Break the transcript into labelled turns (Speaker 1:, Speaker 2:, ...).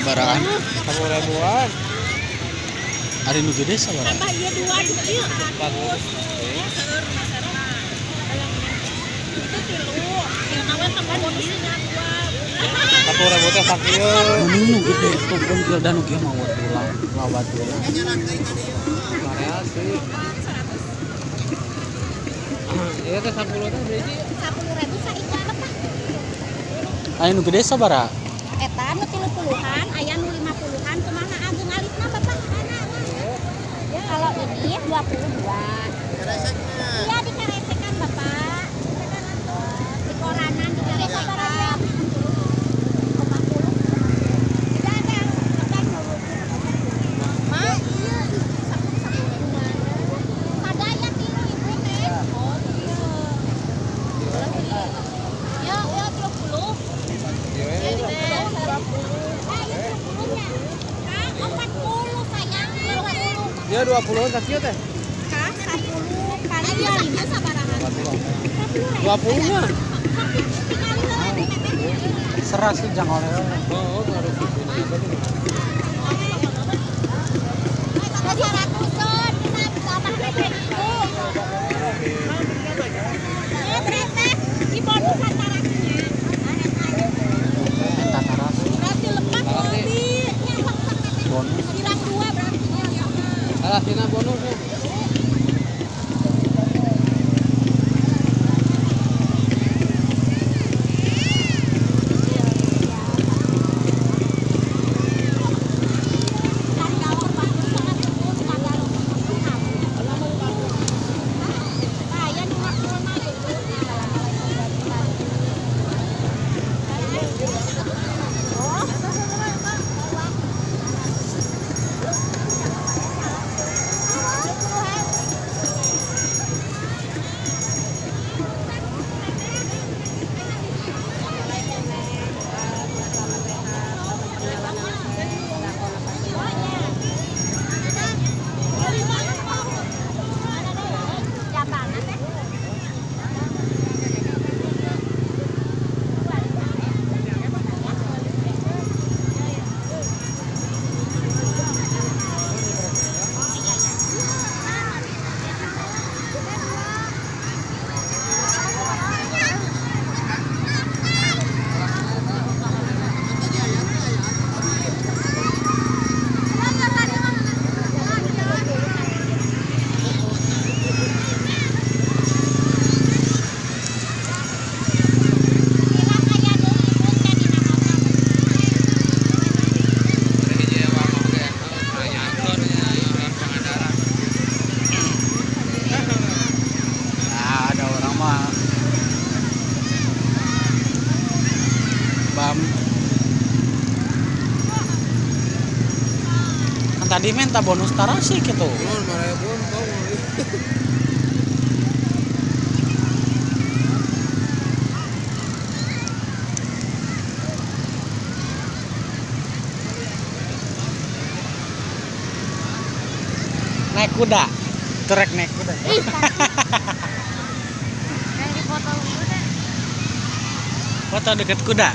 Speaker 1: Sabaraan.
Speaker 2: 10 ribuan.
Speaker 1: Ari nu gede sabaraha?
Speaker 3: Tambah iya dua dua iya.
Speaker 2: 40.
Speaker 3: Itu tilu. Yang kawan tambah bonusnya dua.
Speaker 2: 10 ribu teh sakieu.
Speaker 1: Mending nu gede tungkung gildan nu kieu mah tulang, lawa tulang.
Speaker 2: Korea sih. Iya teh 10 teh berarti.
Speaker 3: 10 ribu saikut Bapak.
Speaker 1: Aya nu gede sabaraha?
Speaker 3: Eta nu 30-an, aya nu 50-an, kumaha ageung alitna Bapak? Kalau ini 22. Iya, dikaresekan Bapak. Di koranan dikaresekan. 40. Tidak ada yang Ma, iya, 10 10. Sadaya tilu ibu teh. Oh, iya. Ya, ya 30.
Speaker 2: Iya.
Speaker 3: Iya, 20. Eh, iya 20 nya. Kak, 40 sayang. 20.
Speaker 2: Iya 20 sakieu teh.
Speaker 3: Kak, 10 kali 5 sabaraha?
Speaker 2: 20 nya.
Speaker 3: Tinggali heula teh teteh.
Speaker 1: Seras sih jang oleh.
Speaker 2: Oh, harus gitu.
Speaker 3: Jadi ratusan, kenapa tambah teh ibu? Eh, berarti di bonusan tarasinya.
Speaker 1: Eta tarasi
Speaker 3: Berarti lepas lebih.
Speaker 1: Bonus.
Speaker 3: Hilang dua berarti.
Speaker 2: Salah sina bonusnya.
Speaker 1: Nah, ada orang mah. Bam. Kan tadi minta bonus tarasi gitu.
Speaker 2: Belum, 5 ribuan kau.
Speaker 1: Naik kuda. Trek naik kuda.
Speaker 3: Ih, yang di foto kuda.
Speaker 1: Foto deket kuda.